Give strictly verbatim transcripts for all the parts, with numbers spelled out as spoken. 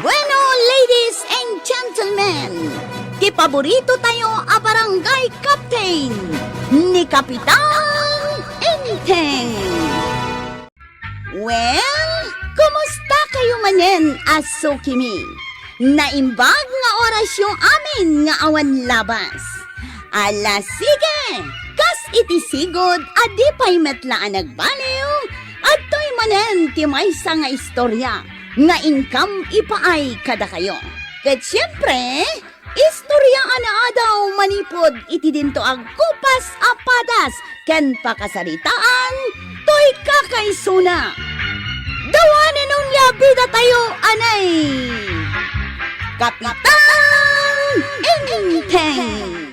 Bueno, ladies and gentlemen, ti paborito tayo a barangay captain, ni Kapitan Enteng. Well, kumusta kayo manen a sukimi? Naimbag nga orasyo amin nga awan labas. Ala, sige! Kas iti sigud a di pay met la a nagbaliw, adtoy manen ti maysa nga istorya nga inkam ipaay kadakayo. Ket siempre, istorya a naadaw manipud iti dinto agkupas a padas ken pakasaritaan toy kakaisuna. Dawanen onia bidatayo, anay! Kapitan Enteng!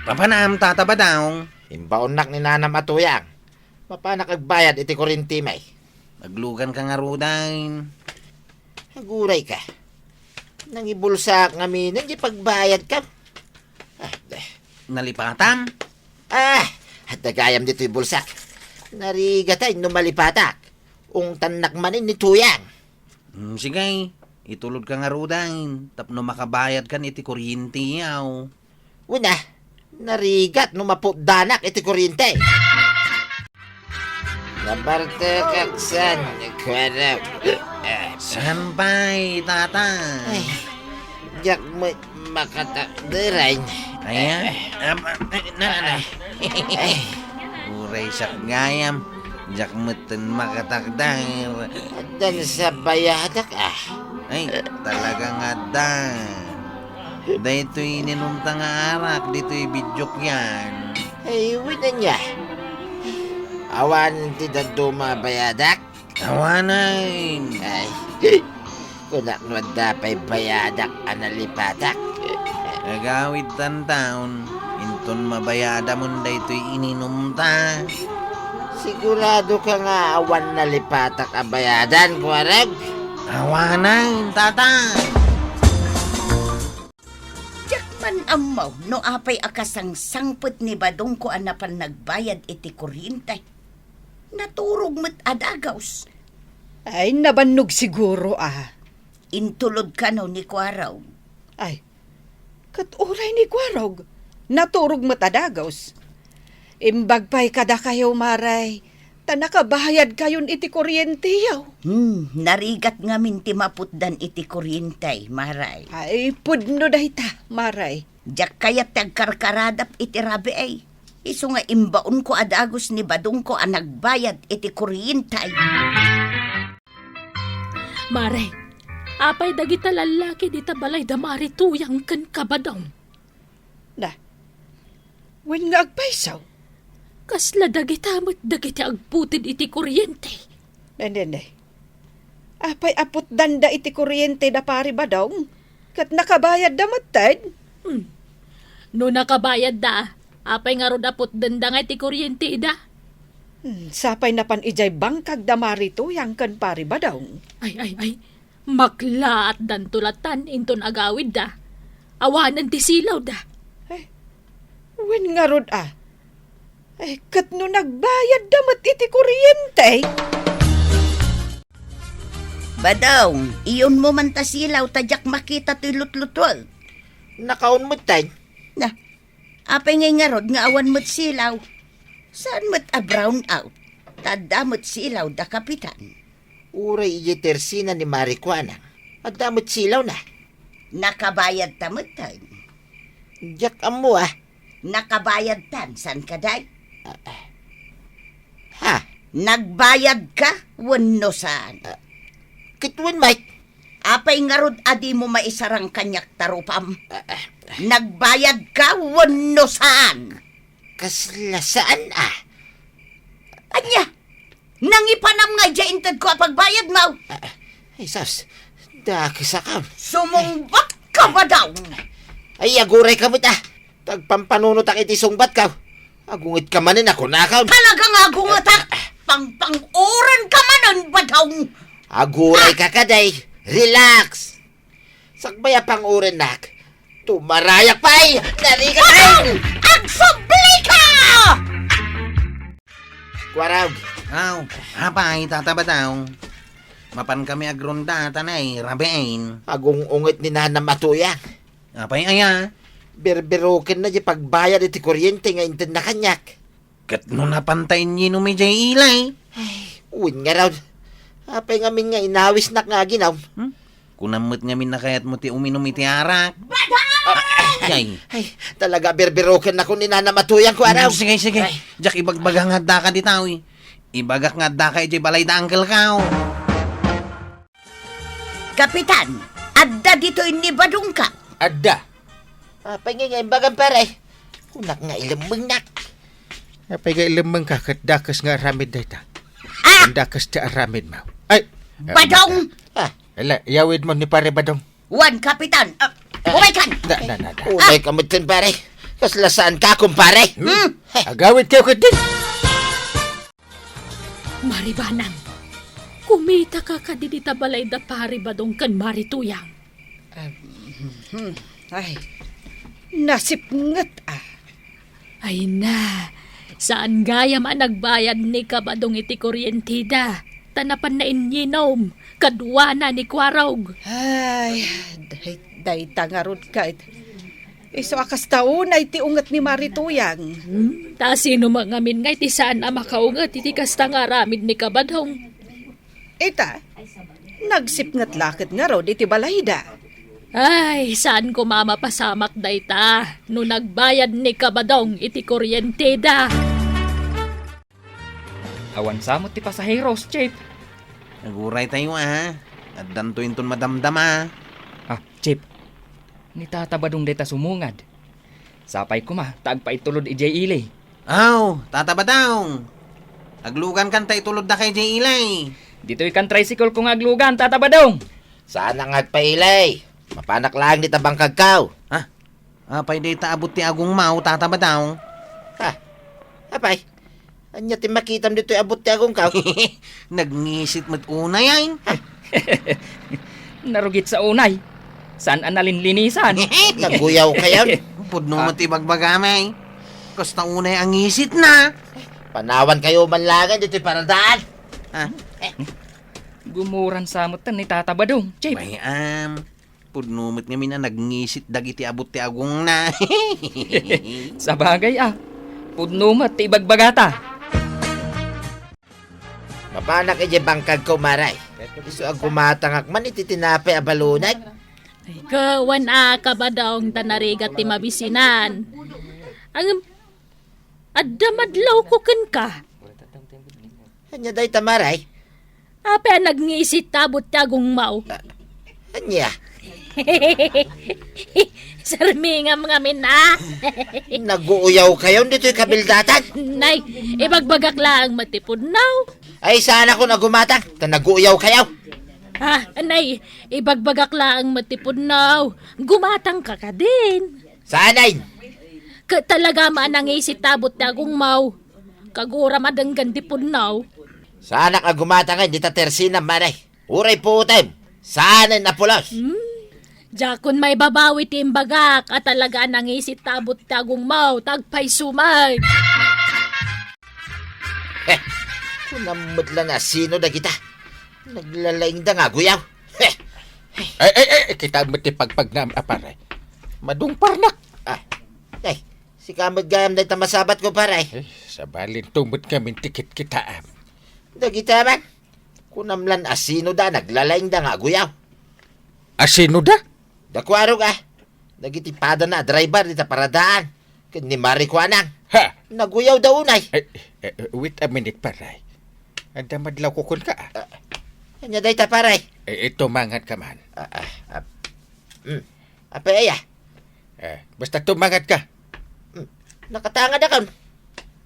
Papanam, Tata Badong? Imbaonnak ni Nanam a Tuyang. Mapanak agbayad iti kuryentemi. Agluganka ngaruden. Agurayka. Nangibulsaak ngamin, nangipagbayadka. Ah, deh. Nalipatam? Ah, adda gayam ditoy bulsak. Narigatay no malipatak. Ungtannak manen ni Tuyang. Hmm, sige, itulodka ngaruden tapno makabayadkan iti kuryente yaw. Wen a, narigat no maputdanak iti kuryente. Nabartekak san, kuarog. Saan pay, Tata? Ay, diak met makatakder. Ayan? Am-, am-, na, na, na. Ay. Uray siak gayam. Diak metten makatakder. Addan sa bayadak, ah. Ay, talaga nga adda. Daytoy ininumta nga arak, ditoy bidiok yan. Ay, wen ania. Awan ti dadduma a bayadak? Awanen. Ay, kunak no adda pay bayadak a nalipatak. Agawid tantaon, inton mabayadamon daytoy ininumta. Siguradoka nga awan nalipatak a bayadan, kuarog? Awanen, Tata. Diak man ammo no apay a kasangsangpet ni Badongko a napan nagbayad iti kuryente. Naturog met a dagaws. Ay, nabannog siguro, a. Intulod kano ni Kuarog. Ay, ket uray ni Kuarog, naturog met a dagaws. Imbag pay kadakayo, Maray, ta nakabayadkayon iti kuryente yaw. Hmm, narigat ngamin ti maputdan iti kuryente, Maray. Ay, pudno dayta, Maray. Diak kayat ti agkarkaradap iti rabii. Isu nga imbaonko a dagaws ni Badongko a nagbayad iti kuryente. Maray, apay dagita lallaki dita balay da Mari Tuyang ken Kabadong? Na, wen nga agpayso? Kasla dagita met dagiti agputed iti kuryente. Nene, apay a putdanda iti kuryente da Pari Badong? Ket nakabayadda metten? Hmm. No nakabayadda, apay ngarud a putdenda nga iti kuryente ida? Hmm, sapay napan idiay bangkag da Mari Tuyang ken Pari Badong. Ay, ay, ay. Maklaatdanto latan inton agawidda. Awanen ti silawda. Ay, wen ngarud a. Ay, ket no nagbayadda met iti kuryente? Badong, iyonmo man ta silaw ta diak makita toy lutlutuek. Nakaon metten. Na, apay ngay ngarud nga awan met silaw? Saan met a brown out? Ta adda met silaw da Kapitan. Uray idiay tersina ni Mari Kuanang, adda met silawna. Nakabayadta metten. Diak ammo, a. Nakabayadtan, saan kadi? Ah, ah. Ha? Nagbayadka wenno saan? Ah, ket wen met. Apay ngarud a dimo maisarang kaniak ta rupam? Ah, ah. Nagbayadka wenno saan? Kasla saan, a. Ania? Nangipanam nga idiay intedko a pagbayadmo? Ah, ah. Ay, sus. Dakesakam. Sumungbatka, Badong! Ay, agurayka met, a. Ta agpampanunotak iti sungbatko. Agungetka manen a kunakam. Talaga nga agungetak! Pangpang-urenka manen, Badong! Agurayka kadi. Relax. Sakbay a pang-urennak, tumarayak pay! Narigat! Ay! Agsublika! Kuarog. Aw, apay, Tata Badong? Mapankami agronda, tanay, rabiin. Agung-unget ni Nanam a Tuyang. Apay aya? Birbirokenna di pagbayad iti kuryente nga intedna kaniak. Ket no napanta inyinom idiay ilay? Ay, wen ngarud. Apay ngamin nga inawisnak nga aginom? Hmm? Kunam met ngamin a kayatmo ti uminom iti arak. Ay! Ay, talaga, birbirokennakon ni Nanam a Tuyang, kuaraw. Hmm, sige, sige. Ay. Diak ibagbaga nga addaka dita, uy. Ibagak nga addaka idiay balay da uncle ko. Kapitan, adda ditoy ni Badongka? Adda. Apay nga imbagam, pare? Kunak nga ilemmengnak. Apay nga ilemmengka ket dakes nga aramid dayta? Ah! Ken dakes ti aramidmo. Ay! Badong! Ah. Ala, iyawidmo ni Pare Badong. Wen, Kapitan. Ah, umaykan! Da, da, da, da. Umayka metten, pare. Kasla saanka, kumpare. Hmm? Agawidkayo ketdi. Maribanang, kumitaka kadi dita balay da Pari Badong ken Mari Tuyang? Ahem. Ay, nasipnget a. Ay na, saan gayam a nagbayad ni Kabadong iti kuryentida, ta napanna inyinom, kaduana ni Kuarog. Ay, day-, dayta ngarud ket. Isu a kasta unay ti unget ni Mari Tuyang. Hmm, ta sino man ngamin nga iti saan a makaunget iti kasta nga aramid ni Kabadong? Ita, nagsipnget la ket ngarud iti balayda. Ay, saan koma a mapasamak dayta no nagbayad ni Kabadong iti kuryentida. Awan sa met ti pasaheros, Chief. Aguray tayo, ah. Addanto inton madamdama. Ah, Chief. Ni Tata Badong dayta sumungad. Sapay koma ta agpaitulod idiay ili. Aw, Tata Badong. Aglugankan ta itulodda kay idiay ili. Ditoy kan tricycle ko nga aglugan, Tata Badong. Saan nga agpaili? Mapanak laeng dita bangkagko. Ha? Apay dayta abut ti agongmaw, Tata Badong? Ha? Apay? Ania ti makitam ditoy abut ti agongko? Nagngisit met unay, ay. Narugit sa unay. Saan a nalinlinisan? Naguyaw kayon? Pudno met ti bagbagam, ay. Kasta unay a ngisitna. Panawan kayo man laeng ditoy paradaan. Ha? Gumuran sa met ni Tata Badong, Chief. Bay-am. Pudno met ngamin a nagngisit dagiti abut ti agongna. Sabagay a, pudno met ti ibagbagata. Mapanak idiay bangkagko, Mari. Isu a gumatangak man iti tinapay a balunag. Ay, kawan a Kabadong ta narigat ti mabisinan. Ang adda madlawko kenka. Ania dayta, Mari? Apay a nagngisit ta abut ti agongmaw? Ah, ania? Sarmingam ngamin, ah. Naguuyaw kayon ditoy kabildatan? Nay, ibagbagak laeng met ti pudnaw. Ay, saan ako nagumatang? Ta naguuyaw kayo. Ah, nay, ibagbagak laeng met ti pudnaw. Gumatang ka kadin. Saan ay? Ka-, talaga man a nangisit ta abut ti agongmaw. Kagura madenggan ti pudnaw. Saanak a gumatang dita tersina, Mari. Uray puotem. Saan ay napulos? Hmm? Diakon maibabawi ti imbagak a talaga a nangisit ta abut ti agongmaw, ta agpayso met. Eh, kunam met la no sino dagita. Naglalaingda nga aguyaw. Eh. Ay, ay, ay, kita met ti pagpagnam a pare. Madungparnak. Ah. Ay, sika met gayam dayta masabatko, pare. Eh, sabalinto met ngamin ti kitkitaem. Dagita man. Kunam lan a sino da naglalaingda nga aguyaw. A sino da? Da Kuarog a. Dagiti padana a driver dita paradaan. Ken ni Mari Kuanang. Ha? Naguyawda unay. Eh, eh, wait a minute, pare. Adda madlawko kenka, ah. Ah, ania dayta, pare? Eh, eh, tumangadka man. Ah, ah, ah. Hmm. Apay aya? Eh, basta tumangadka. Hmm. Nakatangadakon.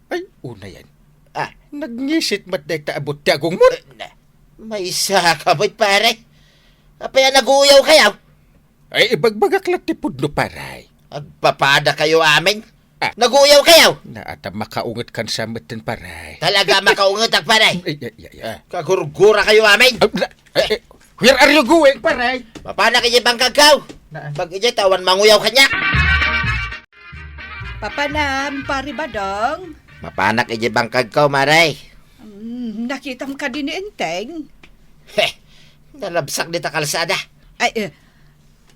Ay, unayen. Ah. Nagngisit met dayta abut ti agongmon. Eh, na, maysaka met, pare. Apay a naguyaw kayo? Ay, ibagbagak la ti pudno, pare. Agpapada kayo amin? Ah. Naguyaw kayo? Naata makaunget kan sa metten, pare. Talaga makaungetak, pare? Ay, ay, ay, ay. Ah, kagurgura kayo amin? Ah, na, eh, eh, where are you going, pare? Mapanak idiay bangkagko. Naan? Pag idiay tawan manguyaw kaniak. Papanam, Pare Badong. Mapanak idiay bangkagko, Mare. Hmm, nakitam kadi ni Enteng? Heh, Nalabsak dita kalsada. Ay, eh,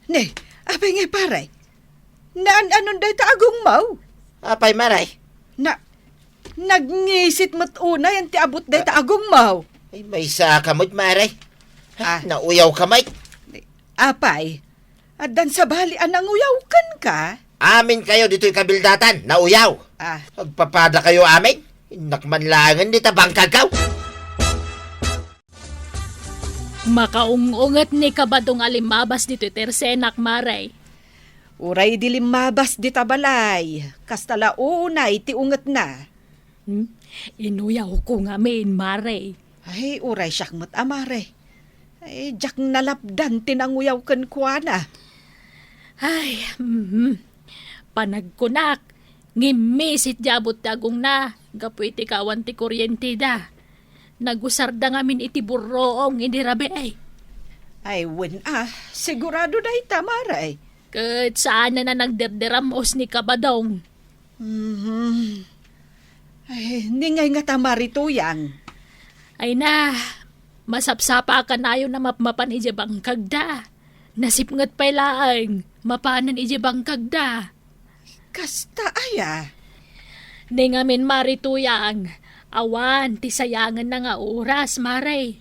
ne, apay ngay, pare? Naan-anon dayta agongmaw? Apay, Mare? Na, nagngisit met unay ti abut dayta agongmaw. Ay, maysa ka met, Mare. Ah. Nauyaw ka met. Apay, addan sabali a nanguyaw kenka? Amin kayo ditoy kabildatan, nauyaw. Ah. Agpapada kayo amin. Innak man laengen dita bangkagkaw. Makaung-unget ni Kabadong a limmabas ditoy tersenak, Mare. Uray di limmabas dita balay, kasta la unay ti ungetna. Hmm? Inuyawko ngamin, Mare. Ay, uray siak met a, Mare. Ay, diak nalapdan ti nanguyaw kenkuana. Ay, mhm. Panagkunak, ngimmisit diay abut ti agongna, gapu iti kaawan ti kuryenteda. Nagusarda ngamin iti burroong idi rabii. Ay, wen a, sigurado dayta, Mare. Ket saanen a nagderderamos ni Kabadong. Mhm. Ay, ningay ngata, Mare Tuyang? Ay na, masapsapa kanayon a mapmapan idiay bangkagda. Nasipnget pay laeng, mapanen idiay bangkagda. Kasta aya? Ni ngamin, Mare Tuyang, awan ti sayangenna nga oras, Mare.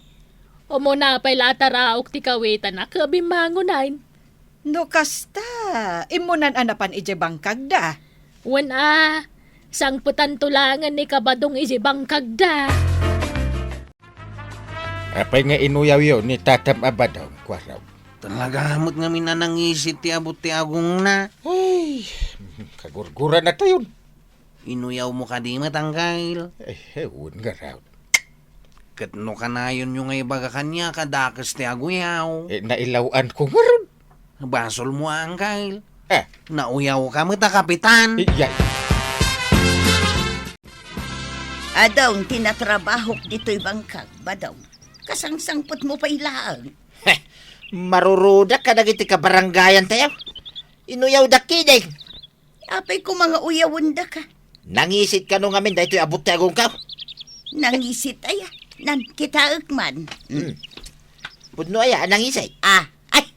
Umuna pay la a taraok ti kawitan a ket bimmangonan. No kasta, immunan a napan idiay bangkagda? Wen a, sangpetanto laengen ni Kabadong idiay bangkagda. Apay nga inuyawyo ni Tatam a Badong, kuarog? Talaga met ngamin a nangisit ti abut ti agongna. Ay, kagurgura natayon. Inuyawmo kadi met, Angkel? Eh, eh, wen ngarud. Ket no kanayonyo nga ibaga kaniak a dakes ti aguyaw. Eh, nailaw-anko ngarud. Basolmo, Angkel. Eh. Nauyawka met a kapitan. Eh, yay. Adda ti natrabahok ditoy bangkag, Badong. Kasangsangpetmo pay laeng. Heh, marurudak kadagiti kabarangayantayo. Inuyawdak ketdin. Apay koma nga uyawendaka? Nangisit kano ngamin daytoy abut ti agongko? Nangisit aya? Nan, kitaek man. Hmm. Pudno aya a nangisit? Ah, ay.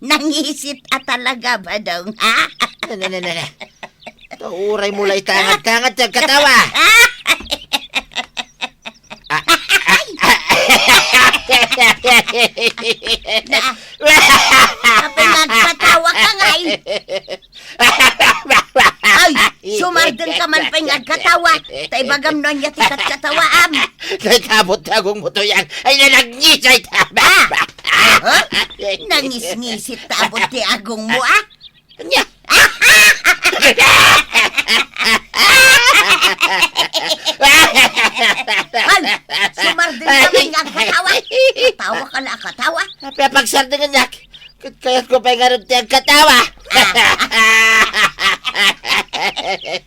Nangisit a talaga, Badong. Na, na, na, na, na. Ta uraymo la ita angad-angad ti agkatawa. Ah, ah, ah. Na, apay nga agkatawa ka ngay? Ay, sumardengka man pay nga agkatawa. Ta ibagam no ania ti katkatawaam. Dayta abut ti agongmo, Tuyang. Ay, nangisngis ita. Ah! Ha? Nangisngisit ta abut ti agongmo, ah? Ania? Ay, sumardengka man nga agkatawa. Katawa ka la a katawa. Apay a pagsardengennak? Ket kayatko pay ngarud ti agkatawa.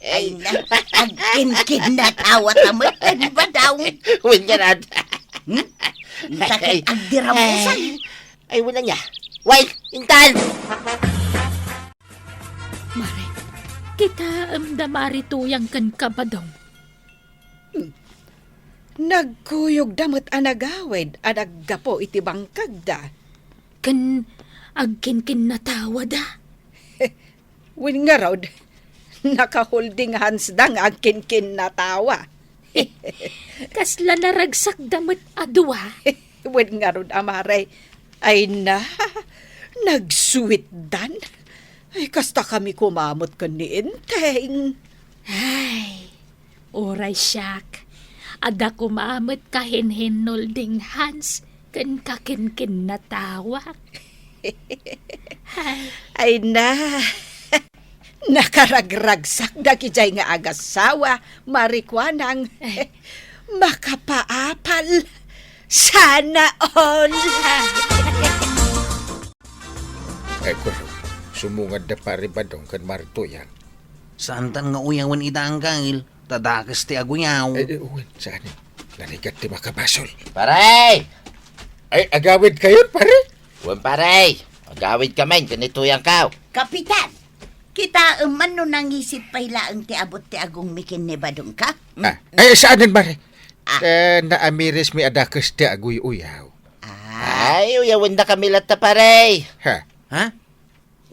Ay na, agkinkinnatawa ta met, Badong. Wen ngarud. Hmm? Inta ket agdiramusan. Ay, wen ania. Way, intan! Mare, kitaem da Mare Tuyang ken Kabadong. Hmm. Nagkuyogda met a nagawid a naggapu iti bangkagda. Ken agkinkinnatawada. Wen ngarud, naka-holding hands da nga agkinkinnatawa. Kasla naragsakda met a dua. Wen ngarud a, Mare. Ay na, nagsuitdan. Ay, kasta kami koma met ken ni Enteng. Ay, uray siak, adda koma met kahinhin-holding hands ken kakinkinnatawak. Ay. Ay na, nakaragragsak dagidiay nga agasawa, Mare Kuanang. Ay. Makapaapal. Sana all. Ay, kuno, sumungad da Pare Badong ken Mare Tuyang. Saantan nga uyawen ida, Angkel, ta dakes ti aguyaw. Ay, ay, wen, saan? Narigat ti makabasol. Pare! Ay, agawid kayon, pare? Wen, pare. Agawid kami, ken ni Tuyangko. Kapitan, kitaem man no nangisit pay laeng ti abut ti agongmi ken ni Badongko? Ah, ay, saanen, pare? Ah. Eh, naamirismi a dakes ti aguy-uyaw. Ah. Ay, uyawendakami latta, pare. Ha? Ha?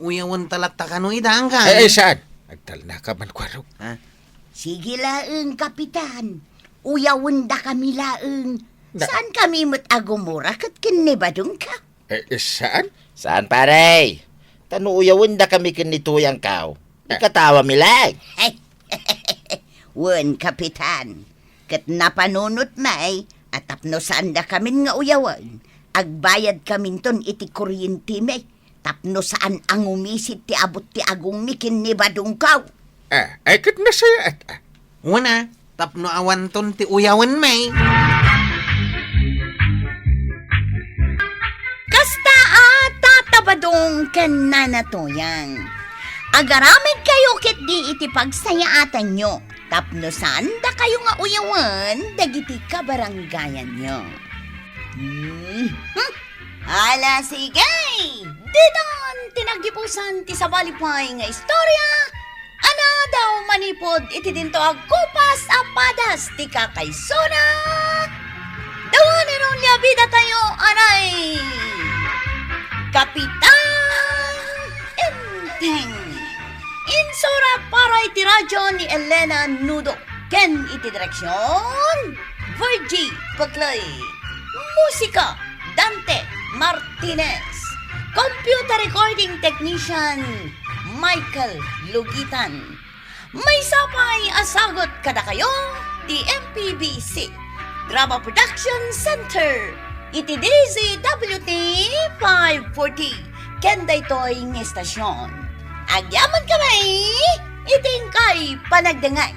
Uyawenta latta kano ida, anggan? Eh, eh, saan? Agtalnaka man, kuarog. Ha? Sige laeng, Kapitan. Uyawendakami laeng. Na- Saan kami met a gumura ket ken ni Badongkaw? Eh, eh, saan? Saan, pare? Ta no uyawendakami ken ni Tuyangkaw, ikatawami laeng. Wen, Kapitan, ket napanunotmi a tapno saandakamin nga uyawen, agbayadkaminton iti kuryentemi, tapno saan a ngumisit ti abut ti agongmi ken ni Badongkaw. Ah, ay ket nasayaat, ah. Wen a, tapno awanton ti uyawenmi. Kasta a, Tata Badong ken Nana Tuyang. Agaramidkayo ketdi iti pagsayaatanyo tapno saandakayo nga uyawen dagiti kabarangayanyo. Hmm. Ala, sige! Ditan ti naggipusan ti sabali pay nga istorya, a nadaw manipud iti dinto agkupas a padas ti kakaisuna. The one and only a bidatayo, anay, Kapitan Enteng. Insura para iti radyo ni Elena Nudo. Ken iti direksion, Virgie Peclay. Musika, Dante Martinez. Computer recording technician, Michael Lugitan. Maysa pay a sagut kadakayo ti M P B C Drama Production Center iti D Z W T five forty ken daytoy nga estasion. Agyamankami iti inkay panagdengngeg.